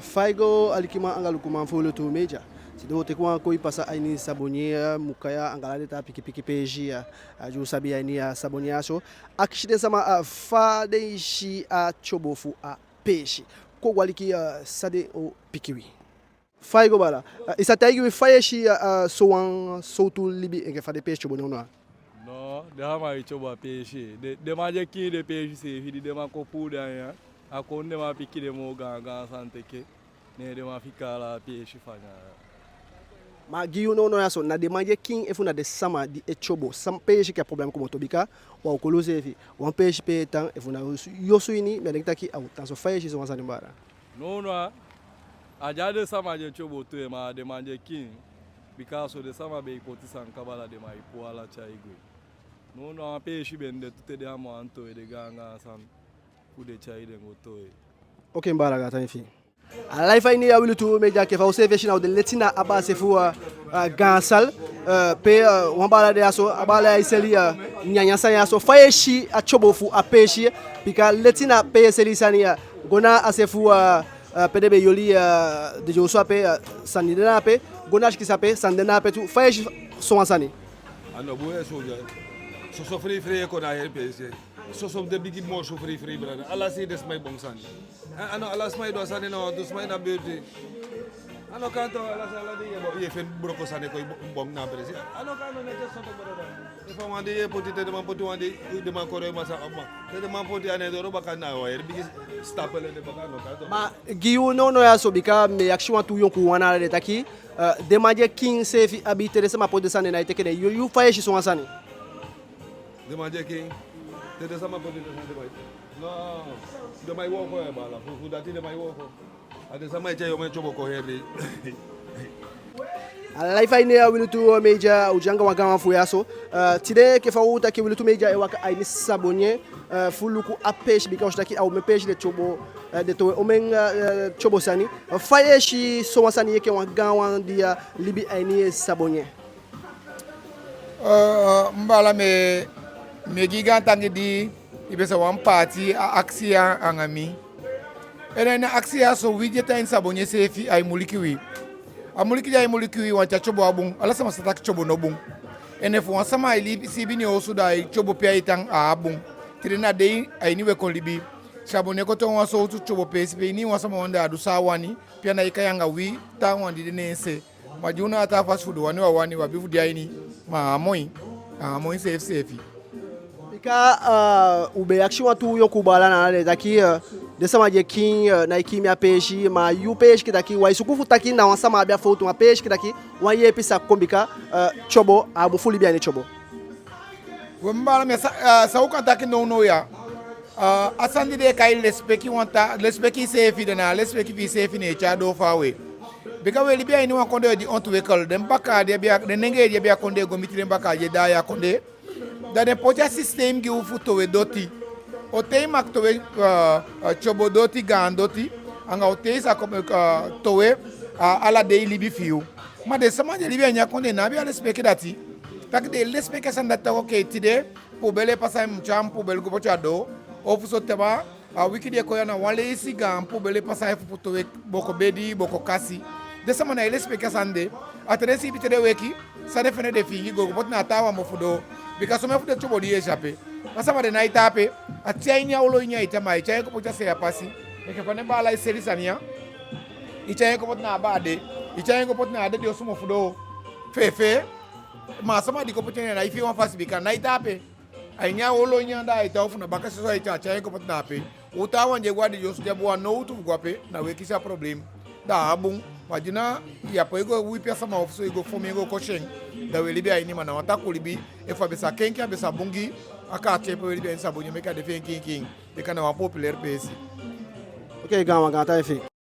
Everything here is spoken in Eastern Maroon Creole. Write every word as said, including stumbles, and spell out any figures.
Fa i go, alikiman anga lukuman fu Wi Lutu Media. Tide u o teke wan koi pasa a ini Sabonye, Mukaya anga ala den taa pikipiki peesi ya, a di u sabi a ini a Sabonye ya so. Akisi den sama, a, fa den e si a tyobo fu a peesi. Kon u go aliki, a, san den o piki wi. Fa i go, baala? A, i sa taigi wi fa i e si, a, a, sowan sowtu libi enke fa den peesi tyobo nownow ya? No, den sama e tyobo a peesi. Den, den man di e kiin den peesi seefi, di den man kon puu den a ini ya, a kon den man piki den moo gaangaan sani teke, ne den man fika ala a peesi fanya. Ma gi yu nownow ya so, na den man di e kiin efu na den sama di e tyobo, san peesi enke a problème komoto? Bika wan okolo seefi, wan peesi pe i e tan, efu na yu osu ini, mi á denki taki a o tan so. Fa i e si sowan sani, baala? Nownow ya, a de a den sama di e tyobo tu, ma a den man di e kiin. Bika a so den sama be e poti sani kaba, da den man e puu ala tyai gwe. Nownow a wan peesi be de tu, te den á mu towe den gaangaan sani fu den tyai den go towe. Oke, mi baala, gaantangi fi i. A live a ini a Wi Lutu Media, enke fa u seefi e si, na u de leti na a base fu, a, a, Gaan Sal, a, pe, a, wan baala de ya so, a baala ya e seli, a, nyanyan sani ya so. Fa i e si a tyobo fu a peesi, bika leti na pe i e seli sani ya, go na a se fu, a, a, pe den be e oli, a, den dyoso ape, a, sani de na ape, go na a sikin se ape, sani de na ape tu. Fa i e si sowan sani? A no bun, e, so, soso fii fii e kon na heri peesi. Soso den bigi mosu fii fii, brada. Ala sei den sama e bon sani. A, a no ala sama e du a sani, na wantu sama e na beurti. A no kan tu, ala sama, ala dei i e feni broko sani kon e bon na a peesi. A no kan, no, neti soto, brada. Efu a wan dei i e poti, te den man poti wan dei, den man kori i masa, ma te den man poti a ini doo baka, na wan heri bigi stapel de baka, a no kan tu. Ma gi yu nownow ya so, bika mi e akisi wantu yonkuwan, ala den taki, a, den man di e kiin seefi abi, te den sama poti den sani, den ná e teke den. Yu, yu, fa i e si sowan sani? Den man di e kiin, te den sama poti den sani, den man e... No, den man e wooko, e, baala. Fu, fu dati den man e wooko. A den sama e tyai omen tyobo kon heri. A live a ini a Wi Lutu Media, u de anga wan gaanwan fu u ya so. A, tide enke fa u taki, Wi Lutu Media e waka a ini Sabonye, a, fu luku a peesi, bika u si taki a omen peesi den tyobo, a, den towe omen, a, a, tyobo sani. Fa i e si sowan sani, yu enke wan gaanwan di e libi a ini Sabonye? Eh, mi baala, mi e, mi e gi i gaantangi di i be sa wani paati a akisi ya anga mi. En na ini a akisi ya so, wi di e tan a ini Sabonye seefi, ai muliki wi. A muliki di ai muliki wi, wanten a tyobo á bun. Ala sama sa taki tyobo no bun. En efu wan sama e libi, siibi ne en osu, da ai tyobo pe ai tan, a á bun. Tide na dei a ini u e kon libi. Sabonye kon toon wan sowtu tyobo peesi pe ini wan sama wani, da a du san a wani, pe a nái kai anga wi taawan di de ne en se. Ma di u na a taa fasi fu du wani u á wani, u abi fu de a ini, ma a á moi, a á moi seefi seefi. Bika, eh, u be akisi wantu yonku baala, na ala den taki, eh, den sama di e kiin, eh, nái kiin a peesi, ma yu, pe i e si enke taki, u á e suku fu taki na wan sama abi a fowtu, ma pe i e si enke taki wan yeepi sa kon, bika, eh, tyobo, a á bun fu libi a ini tyobo. We, mi baala, mi sa, eh, san u kan taki nownow ya. A, a sani di den e kai lesipeki, wanten lesipeki iseefi, da na a lesipeki fi iseefi ne e tyai a doo faawe. Bika u e libi a ini wan kondee di ontwikkel, den bakaa di abi a, den nengee di abi a kondee go miti den bakaa di e daai a kondee. Da den poti a sistem gi u fu towe doti. On ten i mag towe, a, a, tyobo doti, gaan doti, anga on ten i sa kon, a, towe, a, ala dei libi fi yu. Ma den sama di e libi a ini a kondee ná abi a lesipeki dati. Taki den e lesipeki a sani dati, taki okei, tide poubelle e pasa, mi mu tyai mi poubelle go poti a doo. Ofu so te wan, a wiki di e kon ya, na wan leisi gaan poubelle e pasa efu fu towe booko bedi, booko kasi. Den sama nái lesipeki a sani de. A te den siibi te den weki, san den fende den fiingi go, go poti na a taawan mofu doo. Bika somen fu den tyobo di i e si ape, a sama de nái tan ape. A te a ini a olo ini ai tan, ma ai tyai en go poti a se a pasi. Enke fa den baala e seli sani ya, i tyai en go poti na a baa de, i tyai en go poti na a dede osu mofu doo. Feefee. Ma a sama di go poti en ya nái fii wan fasi, bika nái tan ape. A ini a olo ini anda ai tan, ofu na bakase so ai tan, a tyai en go poti na ape. U taawan di e go a dede osu di abi wan nowtu fu go ape, na u e kisi a problem. Da a á bun. Ma di na i á poi go wipi a sama ofu so i go fon en go kosi en, da u e libi a ini, ma na wan takuu libi. Efu a be sa kenki, a be sa bun gi a kaatye pe u e libi a ini Sabonye, meke a de fi en kiinkiin. Bika na wan populaire peesi. Okei, gaanwan, gaantangi fi i.